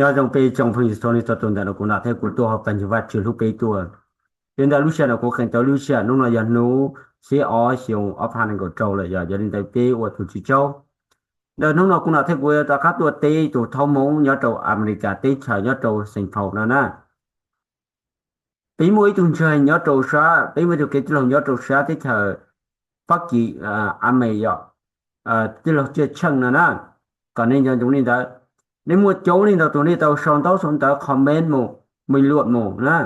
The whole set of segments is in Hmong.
Nyob zoo peb tsoom phooj ywg txhua leej txhua tus ntawm no, kuv Nam Thej kuv tuaj ho pab ntsig Vajtswv hlub peb tuaj. Yog li ntawd lub sij hawm no kuv qhia tau lub sij hawm hnub no yog hnub xiab ob xyoo ob phav nees nkaum rau lawm yog, yog li ntawd peb ua tus tsis tsaub. Ntawm hnub no kuv Nam Thej kuv rov qab tuaj teb tus thaub Hmoob nyob rau Amelikas teb chaws nyob rau Saint Paul no na. Peb muaj ib tug ntseeg nyob rau sab, peb muaj ib tug kev tij laug nyob rau sab teb chaws Fab Kis, a me yom, tij laug Tsiaj Tsheej no na, kom nej nco ntsoov li ntawd. Nej muaj coob leej ntau tus nej tau sau ntaub sau ntawv comment mus, mus luam mus na.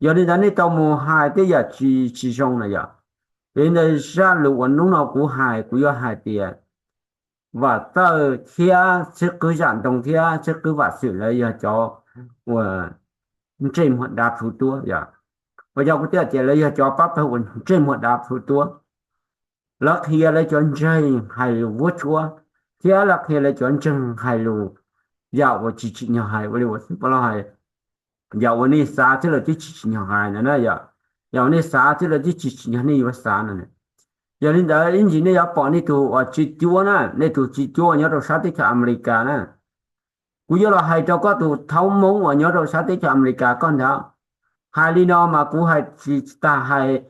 Yog li ntawd nej tau mus hais tej yam tsis tsis zoo na yom. Yog li ntawd zaj lus uas hnub no kuv hais kuv yuav hais tias Vam Txawj thiab xib qwb Zam Ntoo thiab xib qwb Vam Xwm lawv yog cov uas ntsej muag dav plhu tuab yom. Uas yog kuv thiaj tias lawv yog cov pab pawg uas ntsej muag dav plhu tuab. Lawv qhia lawv cov ntseeg hais lus vuab tsuab, thiab lawv qhia lawv cov ntseeg hais lus yam uas tsis tsim nyog hais, ua li uas xib pab los hais, yam uas nej xav thiab lawv twb tsis tsim nyog hais no na yom. Yam uas nej xav thiab lawv twb tsis tsim nyog nej yuav xav no. Yog li ntawd ib ntsis nej yuav pom nej tus uas tsis cuab na, nej tus tsis cuab uas nyob rau sab teb chaws Amelikas na. Kuv yuav los hais rau koj tus thaub Hmoob uas nyob rau sab teb chaws Amelikas koj ntag. Hais li no mas kuv hais tsis tag hais,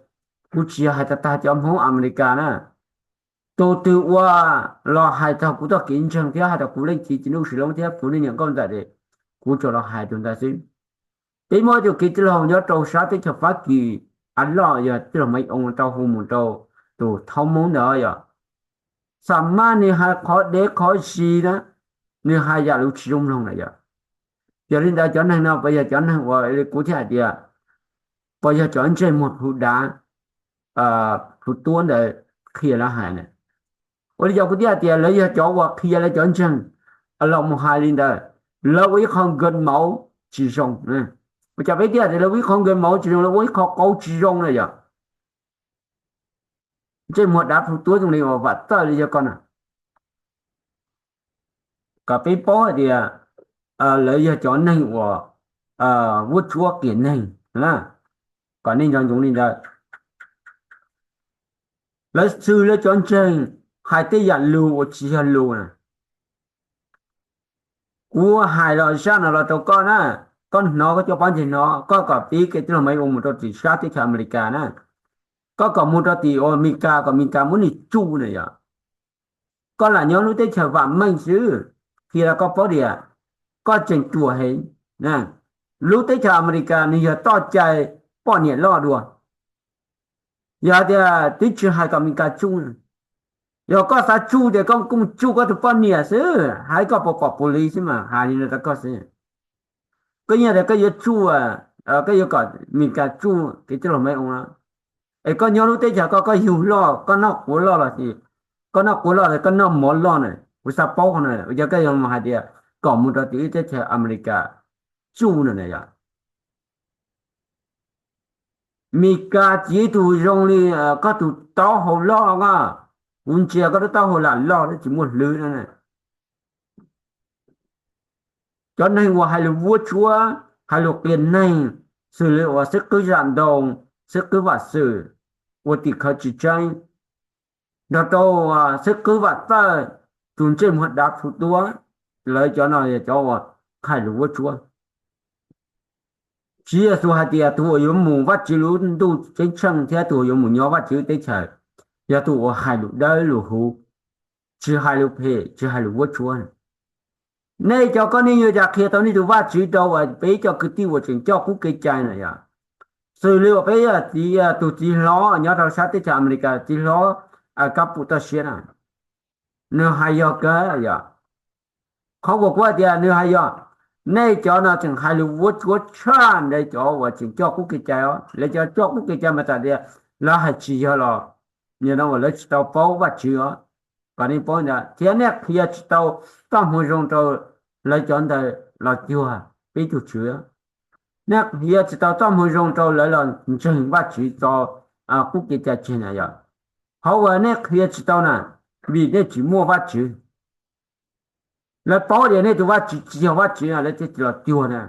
kuv tsis yog hais tag tag cov Hmoob Amelikas na. Tus twg uas los hais txog kuv txoj kev ntseeg thiab hais txog kuv leej txiv Txiv Nuj Sis Loob thiab kuv niam nkauj ntxawm es, kuv tsuas los hais tus ntawd xwb. Peb muaj ib tug kev tij laug nyob rau sab teb chaws Fab Kis, a loj yog tij laug Maiv Oo tau hu mus rau tus thaub Hmoob ntawd yom. Xam maj nws hais qhov dev qhov zis na, nws hais yam lus tsis zoo mloog na yom. Yog li ntawd cov neeg no puas yog cov neeg uas li kuv thiaj hais tias puas yog cov ntsej muag plhu dav, plhu tuab ntawd qhia lawv hais na. Ua li cas kuv thiaj hais tias lawv yog cov uas qhia lawv cov ntseeg los mus hais li ntawd, lawv ua ib qho nkawd mauv tsis zoo. Ua cas peb thiaj tias lawv ua ib qho nkawd mauv tsis zoo, lawv ua ib qho qauv tsis zoo na yom. Ntsej muag dav plhu tuab zoo li uas Vam Txawj li yog koj na, kom peb paub hais tias lawv yog cov neeg uas vuab tsuab qias neeg na, kom nej nco ntsoov li ntawd. Lawv xws lawv cov ntseeg hais tej yam lus uas tsis yog lus na. Kuv hais los zaj no los rau koj na, koj hnov koj coj pob ntseg hnov, koj kom pib kev tij laug Maiv Oo mus rau tim sab teb chaws Amelikas na, koj kom mus rau tim uas Amelikas kom Amelikas muab nws tsuj na yom. Koj lam nyob lub teb chaws vam meej xwb, qhia rau koj paub tias koj tseem ruam heev. Lub teb chaws Amelikas nws yog toj cai poj niam loj dua. Yog tias twb tsis hais kom Amelikas tsuj, yog koj xav tsuj ces koj kuj tsuj koj tus poj niam xwb, hais koj puas pom pus li xwb mas hais li no rau koj xwb. Koj yeej tias koj yuav tsuj, koj yuav kom Amelikas tsuj kev tij laug Maiv Oo no, es koj nyob lub teb chaws koj, koj yug loj, koj noj quav loj los sis koj noj quav loj los koj noj mov loj na, kuv xav paub qhov no, ua cas koj yuav mus hais tias kom mus rau tim ib teb chaws Amelikas tsuj no na yom. Amelikas tsis yog ib tug zoo li koj tus taub hau loj na, kuv ntsia koj lub taub hau lam loj thiab tsis muaj hlwb na. Cov neeg uas hais lus vuab tsuab, hais lus qias neeg, xws li uas xib qwb Zam Ntoo, xib qwb Vam Xwm, ua tim khawv tsis tseeb, nrog rau xib qwb Vam Txawj, tus ntsej muag dav plhu tuab, lawv cov no yog cov uas hais lus vuab tsuab. Tsis yog xus hais tias tus uas yuav mus Vajtswv lub ntuj ceeb tsheej thiab tus uas yuav mus nyob Vajtswv teb chaws yog tus uas hais lus dawb lus huv, tsis hais lus phem, tsis hais lus vuab tsuab. Nej cov koj nej yuav cas qhia tau nej tus Vajtswv rau uas peb cov kwv tij uas tseem coj qub kev cai na yom? Xws li uas peb txiv, tus txiv hlob nyob rau sab teb chaws Amelikas, txiv hlob Kab Pum Toj Siab na, nws hais yog kawg yom. Qhov uas kuv hais tias nws hais yog, nej cov no tseem hais lus vuab tsuab tshaj ntawd cov uas tseem coj qub kev cai os. Lawv cov coj qub kev cai mas txawm tias lawv hais tsis yog los, nim no uas lawv tsis tau paub Vajtswv os, kom nej paub ntawd. Thiab nej qhia tsis tau txoj hmoo zoo rau lawv cov ntawd los cuag peb tus Tswv. Nej qhia tsis tau txoj hmoo zoo rau lawv los ntseeg Vajtswv txo qub kev cai tseg na yom. Qhov uas nej qhia tsis tau na, vim nej tsis muaj Vajtswv. Lawv paub tias nej tus Vajtswv tsis yog Vajtswv na lawv thiaj tsis los cuag na.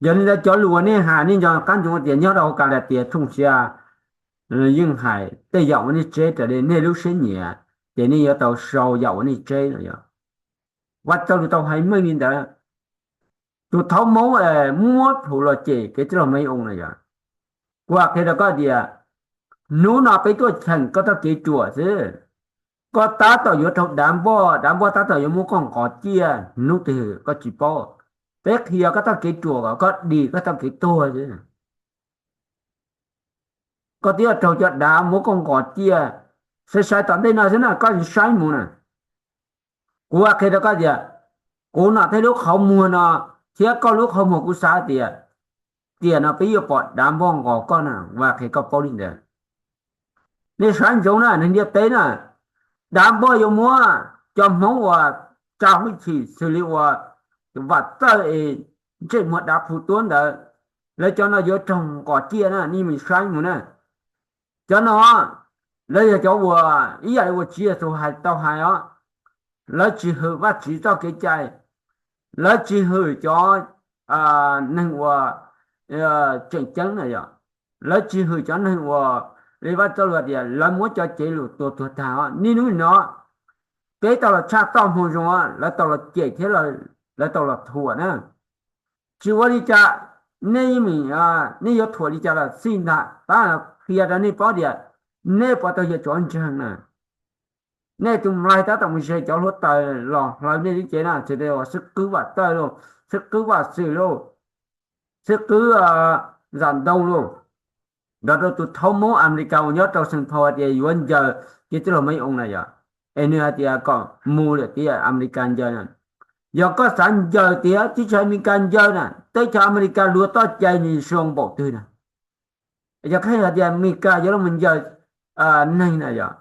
Yog li ntawd cov lus uas nej hais nej nco qab ntsoov tias nyob rau Kalatias tshooj xya yeej hais tej yam uas nej tseb raws li nej lub siab nyiam, ces nej yuav tau sau yam uas nej tseb no yom. Vaj Txawj Lug tau hais meej li ntawd. Tus thaub Hmoob muab plhus los cem kev tij laug Maiv Oo na yog, kuv qhia rau koj tias, hnub no peb tuaj cheem koj txoj kev ruam xwb. Koj tab tom yuav raug dav npoj, dav npoj tab tom yuav muab koj nqos ciaj, hnub twg koj tsis paub. Peb qhia koj txoj kev ruam kom koj dim koj txoj kev tuag xwb. Koj twb yuav raug cov dav muab koj nqos ciaj, sai sai tom ntej no xwb na, koj saib mus na. Kuv qhia rau koj tias, kuv nom thej lub qhov muag no thiab koj lub qhov muag kuv xav tias, tiam no peb yuav pom dav npoj nqos koj na, vaj qhia koj paub li ntawd. Nej saib ntsoov na neeg ntiaj teb na, dav npoj yuav muab cov Hmoob uas tsa hwj chim xws li uas Vam Txawj es ntsej muag dav plhu tuab ntawd, lawv cov no yuav raug nqos ciaj na, nej mus saib mus na. Cov no lawv yog cov uas ib yam li uas Tswv Yexus hais tau hais os, lawv tsis hwm Vajtswv txoj kev cai, lawv tsis hwm cov neeg uas tseem ceeb na yom, lawv tsis hwm cov neeg uas li Vaj Txawj Lug tias lawv muab cov cev lus tua tuag tag os. Niaj hnub no peb tau los tshaj txoj hmoo zoo, lawv tau los cem thiab lawv tau los thuam na. Tsis ua li cas, nej, nej yuav thuam li cas los xij ntag, tab qhia rau nej paub tias nej puas tau yog cov ntseeg na. Nej tus nplaig tab tom mus ze cov hluav taws los hlawv nej lub cev na, xws li xib qwb Vam Txawj lauj, xib qwb Vam Xwm lauj, xib qwb Zam Ntoo lauj, nrog rau tus thaub Hmoob Amelikas uas nyob rau Saint Paul hais tias yuav ncaws kev tij laug Maiv Oo na yom, es nws hais tias kom mus lawm tias Amelikas ncaws na. Yog koj xav ncaws tias teb chaws Amelikas ncaws na, teb chaws Amelikas luag txoj cai nws zoo npaum twg na. Yog koj hais tias Amelikas yuav los ncaws neeg na yom,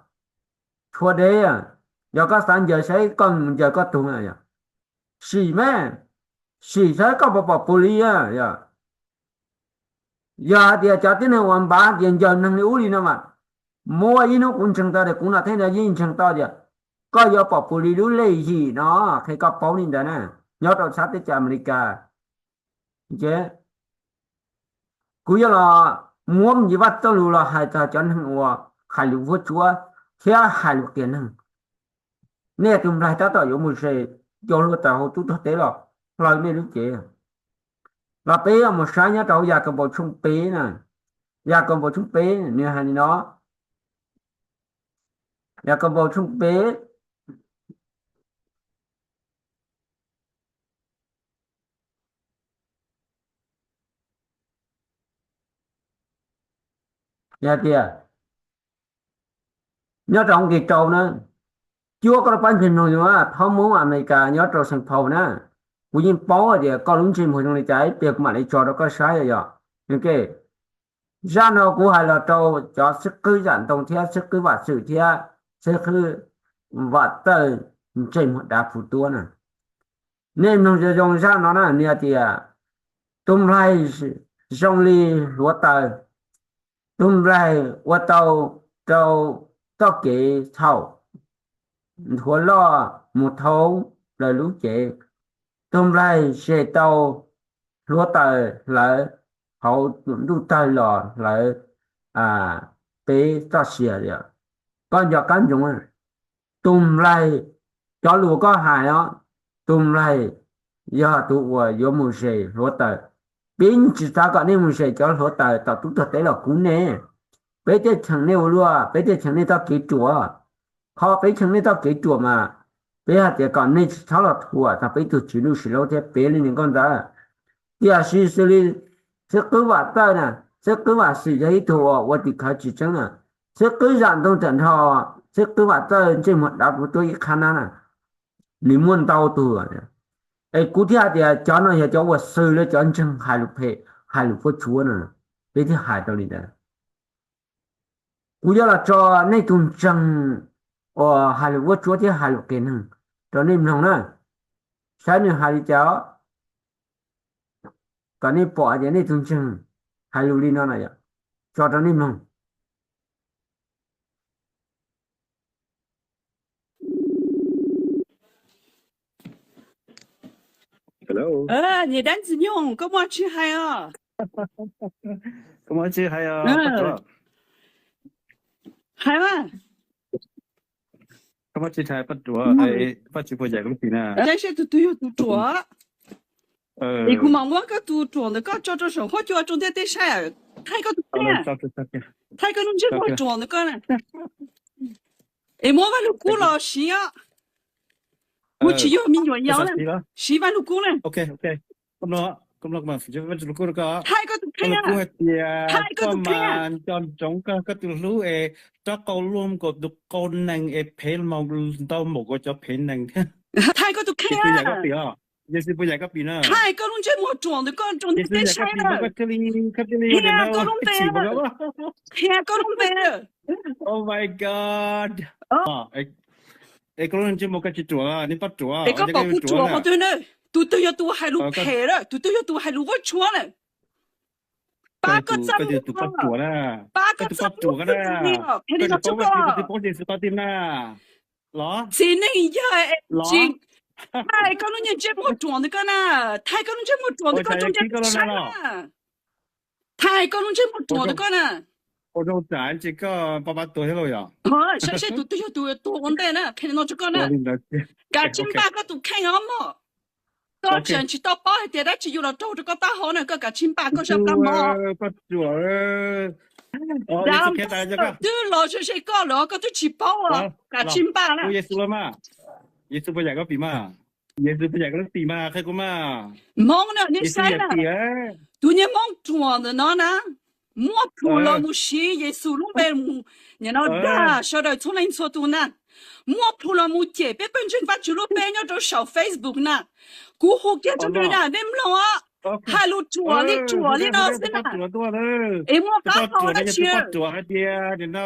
tshuav deb. Yog koj xav ncaws saib koj mus ncaws koj tug na yom, sim mas, sim saib koj puas pom pus li yom. Yog hais tias cov tib neeg uas npav tias ncaws neeg li ub li no mas, muaj ib hnub kuv ntseeg tau tias kuv nom thej no yeej ntseeg tau tias koj yuav pom pus li lub lej yim no, qhia koj paub li ntawd na, nyob rau sab teb chaws Amelikas. Kuv yuav los muab me ntsis Vaj Txawj Lug los hais txog cov neeg uas hais lus vuab tsuab thiab hais lus qias neeg. Nej tus nplaig tab tom yuav mus ze cov hluav taws hauv tub tuag teb los hlawv nej lub cev. Los peb yuav mus saib nyob rau Yakaunpaus tshooj peb na. Yakaunpaus tshooj peb nws hais li no, Yakaunpaus tshooj peb hais tias, nyob rau hauv nqe rau na, cuab koj lub pab ntseeg mloog yus, thaub Hmoob Amelikas nyob rau Saint Paul na, kuv yeej paub hais tias koj lub ntsej muag zoo li cas ib pliag kuv mam li tso rau koj saib yom. Zaj no kuv hais los rau cov xib qwb Zam Ntoo thiab xib qwb Vam Xwm thiab xib qwb Vam Txawj ntsej muag dav plhu tuab na. Nej mloog zoo zoo zaj no na, nws hais tias tus nplaig zoo li hluav taws, tus nplaig ua tau rau txoj kev txhaum nthuav loj mus thoob plaws lub cev, tus nplaig ze tau hluav taws hlawv hauv ntuj tawg los hlawv peb txoj sia. Koj nco qab ntsoov, tus nplaig, cov lus koj hais os, tus nplaig yog tus uas yuav mus ze hluav taws. Peb tsis xav kom nej mus ze cov hluav taws tom tub tuag teb los kub nej. Peb thiaj cheem nej ua luaj, peb thiaj cheem nej txoj kev ruam. Qhov peb cheem nej txoj kev ruam mas peb hais tias kom nej tsis txhob los thuam txog peb tug Tswv Ntuj Sis Laub thiab peb li nim nkauj ntawd. Tiam sis xws li xib qwb Vam Txawj na, xib qwb Vam Xwm yog ib tug uas ua tim khawv tsis tseeb na, xib qwb Zam Ntoo tawm nrho, xib qwb Vam Txawj ntsej muag dav plhu tuab ib qhab nab na, nws muaj ntau tug. Es kuv thiaj hais tias cov no yog cov uas xws li cov ntseeg hais lus phem, hais lus vuab tsuab no, peb thiaj hais rau li ntawd. Kuv yuav los tso nej tus ntseeg uas hais lus vuab tsuab thiab hais lus qias neeg rau nej mloog na, saib nws hais li cas, kom nej pom tias nej tus ntseeg hais lus li no na yom. Tso rau nej mloog. Niam dab ntxwg nyoog, koj muaj tsis hais os? Hais mas. Muab tsis thaij pab ruam, pab tsis puas yam koj lub tim na. Saib seb tus twg yog tus ruam. Es kuv mam muab koj tus ruam ntawm koj tso rau saum huab cua rau ntiaj teb saib. Thaij koj tus kheej, thaij koj lub ntsej muag ruam ntawm koj na. Es muab Vaj Lug Kub los siv os. Kuv tsis yog me nyuam yaus na, siv Vaj Lug Kub na. Thaij koj tus kheej, thaij koj tus kheej, nco ntsoov koj, koj tus hlub es rov qau luaj nkaus tus qau nees es phem ntau npaum nkaus cov phem nees thiab. Thaij koj tus kheej, Yexus puas yam koj pim na? Thaij koj lub ntsej muag ruam ntawm koj rau ntiaj teb saib na. Qhia koj lub npe, qhia koj lub npe. Oh my God. Es koj lub ntsej muag koj tsis ruam, nej pab ruam. Es koj pom kuv ruam qhov twg na? Tus twg yog tus hais lus phem na? Tus twg yog tus hais lus vuab tsuab na? Pab koj txaj muag, pab koj txaj muag, qhia li no tso koj, koj twb paub Yexus qhov twg na? Los txiv neej yawg, tsis, thaij koj lub ntsej muag ruam ntawm koj na. Thaij koj lub ntsej muag ruam ntawm koj rau ntiaj teb saib na. Thaij koj lub ntsej muag ruam ntawm koj na. Ua zoo tsam ces koj pab pab tuag thiab lauj yom? Saib seb tus twg yog tus tuag ua ntej na, qhia li no tso koj na. Kav tsij npaj koj tus kheej os mog. Koj tseem tsis tau paub hais tias dab tsi yuav los raug rau koj taub hau na, koj kav tsij npaj koj zaj plab mov. Twb los ze ze koj lawm, koj twb tsis paub, kav tsij npaj na. Yexus puas yam koj pim mas? Yexus puas yam koj lub tim mas, qhia kuv mas. Hmoob na, nej saib na, tus niag Hmoob ruam ntawm no na, muab plhu los mus siv Yexus lub npe mus, nim no dag sawv daws txhua leej txhua tus na, muab plhu los mus cem peb pawg ntseeg Vajtswv lub npe nyob rau saum Facebook na. Kuv hu kiag tsob nws na, nej mloog os. Hais lus ruam li ruam li no xwb na. Es muaj qab hau dab tsi? Nim no,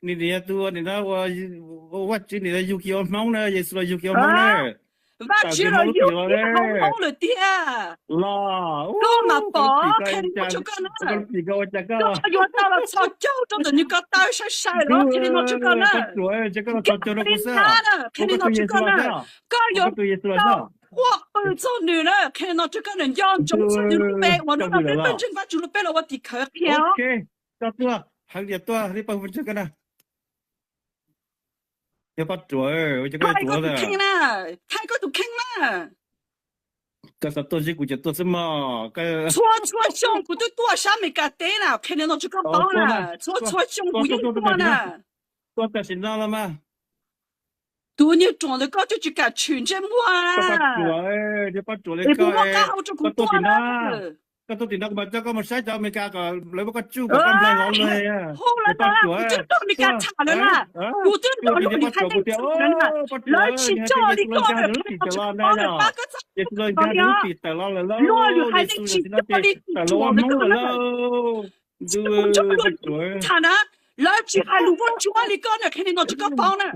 nim no tus nim no ua Vajtswv nim no yug kiag ua Hmoob na, Yexus los yug kiag ua Hmoob na. Vajtswv los yug kiag ua Hmoob lawm tiag. Koj mas pom, qhia li no tso koj na. Koj yuav tau los txhos caug rau ntawm nws ko taw sai sai los, qhia li no tso koj na. Koj li na, qhia li no tso koj na. Koj yuav tau quaj qw txog nws na, qhia li no tso koj na. Nco ntsoov txog nws lub npe uas hnub no peb pawg ntseeg Vajtswv lub npe los ua tim khawv qhia os. Yog pab ruam, thaij koj tus kheej na, thaij koj tus kheej na. Koj xav tuaj ntsib kuv ces tuaj xwb mog. Txhua txhua xyoo kuv twb tuaj sab Amelikas teb na, qhia li no tso koj paub na. Txhua txhua xyoo kuv yeej tuaj na. Tuaj tam sim no los mas. Tus niag ruam ntawd koj twb tsis kam tshwm ntsej muag. Es kuv muab qab hau rau kuv tuaj na. Koj tuaj tim no kuv mam coj koj mus saib cov Amelikas kom lawv muab koj tsuj kom koj nplaig lov lawm. Hu lawm na, kuv twb nrog Amelikas tham lawm na. Kuv twb nrog lub lim hais neeg tham lawm na. Lawv tsis coj li koj na, qhia li no tso koj paub na, pab koj txhob luag lim hais neeg tsis coj li tus ruam ntawd koj na. Tsis mus nrog lub lim tham na, lawv tsis hais lus vuab tsuab li koj na, qhia li no tso koj paub na.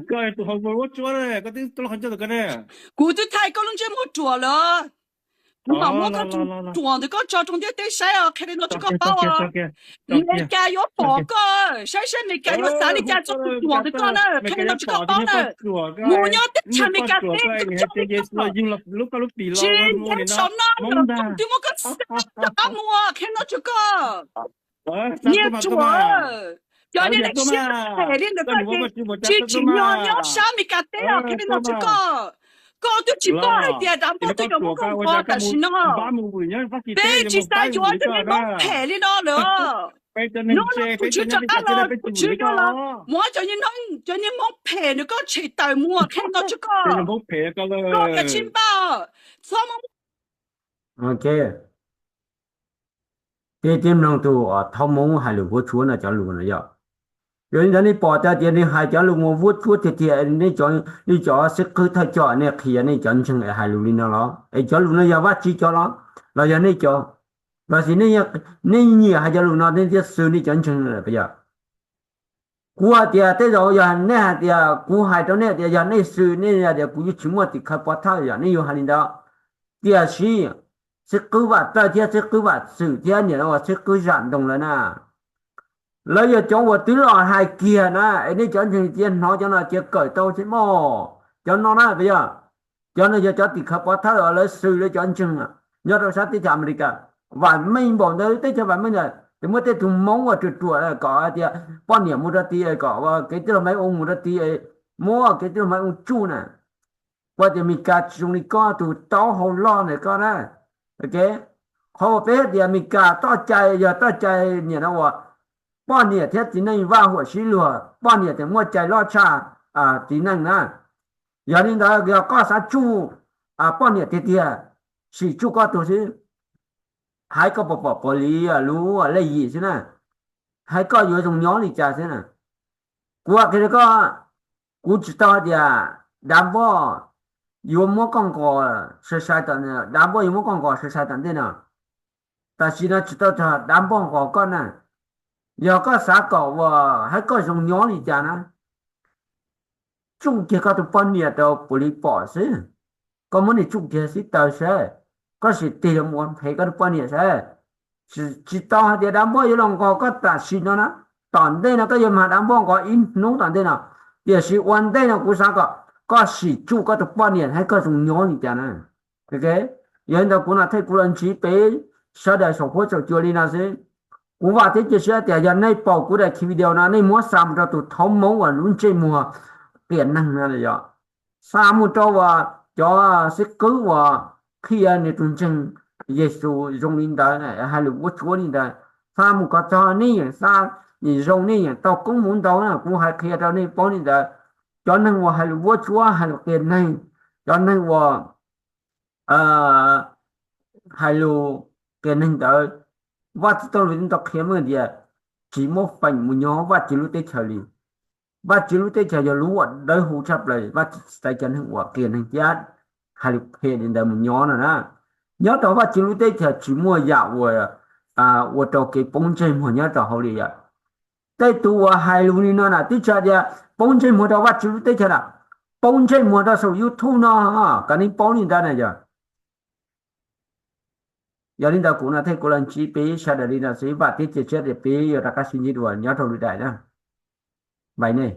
Kuv twb thaij koj lub ntsej muag ruam lawm. Kuv mam muab koj tus ruam ntawd koj tso rau ntiaj teb saib os, qhia li no tso koj paub os. Amelikas yuav pom koj, saib saib Amelikas yuav xav li cas txog tus ruam ntawd koj na, qhia li no tso koj paub na. Mus nyob teb chaws Amelikas teb koj coj li koj, tsis ntev saum no yog koj twb muab koj xa rov qab mus, qhia li no tso koj. Niag ruam, cov niag neeg siab phem li ntawd koj tsis tsim nyog nyob sab Amelikas teb os, qhia li no tso koj. Koj twb tsis paub hais tias dav npog twb yuav muab koj npog tam sim no. Peb tsis xav yuav cov niag noob phem li no lawm. Hnub no tus Tswv rov qab los, tus Tswv yuav los muab cov niag noob, cov niag hmoob phem ntawd koj tshem tawm mus, qhia li no tso koj. Koj kav tsij npaj, txhob muab. Ces cia mloog tus thauj Hmoob hais lus vuab tsuab no cov lus no yog. Yog li ntawd nej pom tias tias nws hais cov lus vuab tsuab tiag tiag, nej cov xib qwb thawj coj nej qhia nej cov ntseeg es hais lus li no los? Es cov lus no yog Vajtswv cov los, los yog nej cov? Los sis nej nyiam hais cov lus no nej thiaj xwb nej cov ntseeg lawm puas yog? Kuv hais tias tej zaum yog nej hais tias, kuv hais rau nej tias yog nej xwb nej hais tias kuv yeej tsis muaj tim khawv pov thawj yom, nej yuav hais li ntawd. Tiam sis xib qwb Vam Tawj thiab xib qwb Vam Xwm thiab niam uas xib qwb Zam Ntoo lawv na, lawv yog cov uas twb los hais kiag na, es nej cov ntseeg cia hnov cov no cia kawm tau thiab mog. Cov no na puas yog? Cov no yog cov tim khawv pov thawj uas lawv xwb lawv cov ntseeg nyob rau sab teb chaws Amelikas. Vam meej npaum ntawd teb chaws vam meej ntawd ces muaj tej tug Hmoob uas ruam ruam kom hais tias poj niam mus rau tid, kom kev tij laug Maiv Ua mus rau tid, muab kev tij laug Maiv Ooj tsuj na. Kuv tias Meskas tsis zoo li koj tus taub hau loj ntawm koj na. Qhov uas peb tias Meskas txoj cai yog txoj cai niam no uas poj niam thiab txiv neej vaj huam sib luag, poj niam tias muaj cai loj tshaj txiv neej na. Yog li ntawd yog koj xav tsuj poj niam tiag tiag, sim tsuj koj tug xwb, hais koj puas pom puas li lub lej yim xwb na, hais koj yuav zoo nyob li cas xwb na. Kuv qhia rau koj, kuv tsis tau hais tias dav npoj yuav muab koj nqos sai sai, dav npoj yuav muab koj nqos sai sai tom ntej no. Tam sim no tsis tau txog dav npoj nqos koj na. Yog koj xav kom uas hais koj zoo nyob li cas na, tsuj kiag koj tus poj niam rau puav leej pom xwb. Koj muab nws tsuj kiag xib taws saib, koj sim tig los mus ua phem koj tus poj niam saib. Tsis tau hais tias dav npoj yuav los nqos koj tam sim no na, tom ntej no koj yuav mag dav npoj nqos ib hnub tom ntej no, tiam sis ua ntej no kuv xav kom koj sim tsuj koj tus poj niam hais koj zoo nyob li cas na. Yog li ntawd kuv no thiaj kuv los ntsib peb sawv daws saum huab saum cua li no xwb. Kuv vam thiab cia siab tias yog nej pom kuv daim video no nej muab xa mus rau tus thaub Hmoob uas lub ntsej muag qias neeg no yog xa mus rau uas cov xib qwb uas qhia nws tus ntseeg Yexus zoo li ntawd, hais lus vuab tsuab li ntawd, xa mus kom txog nej yeem xa, yeem zoo nej yeem tau koob hmoov ntau na. Kuv hais qhia rau nej paub li ntawd, cov neeg uas hais lus vuab tsuab hais lus qias neeg, cov neeg uas hais lus qias neeg ntawd, Vajtswv txoj lus tau qhia meej tias tsis muaj feem mus nyob Vajtswv lub teb chaws li. Vajtswv lub teb chaws yog lub uas dawb huv tshaj plaws, Vajtswv tsis xaiv cov neeg uas qias neeg thiab hais lus phem li ntawd mus nyob no na. Nyob rau Vajtswv lub teb chaws tsis muaj yam uas ua rau kev poob ntsej muag nyob rau hauv li yom. Tej tus uas hais lus li no na twb tsis hais tias poob ntsej muag rau Vajtswv lub teb chaws na, poob ntsej muag rau saum YouTube no, kom nej paub li ntawd na yog. Yog li ntawd kuv no thiaj kuv los ntsib peb sawv daws li no xwb, vam thiab cia siab tias peb yuav rov qab sib ntsib dua nyob rau lwm daim na. Npais nej.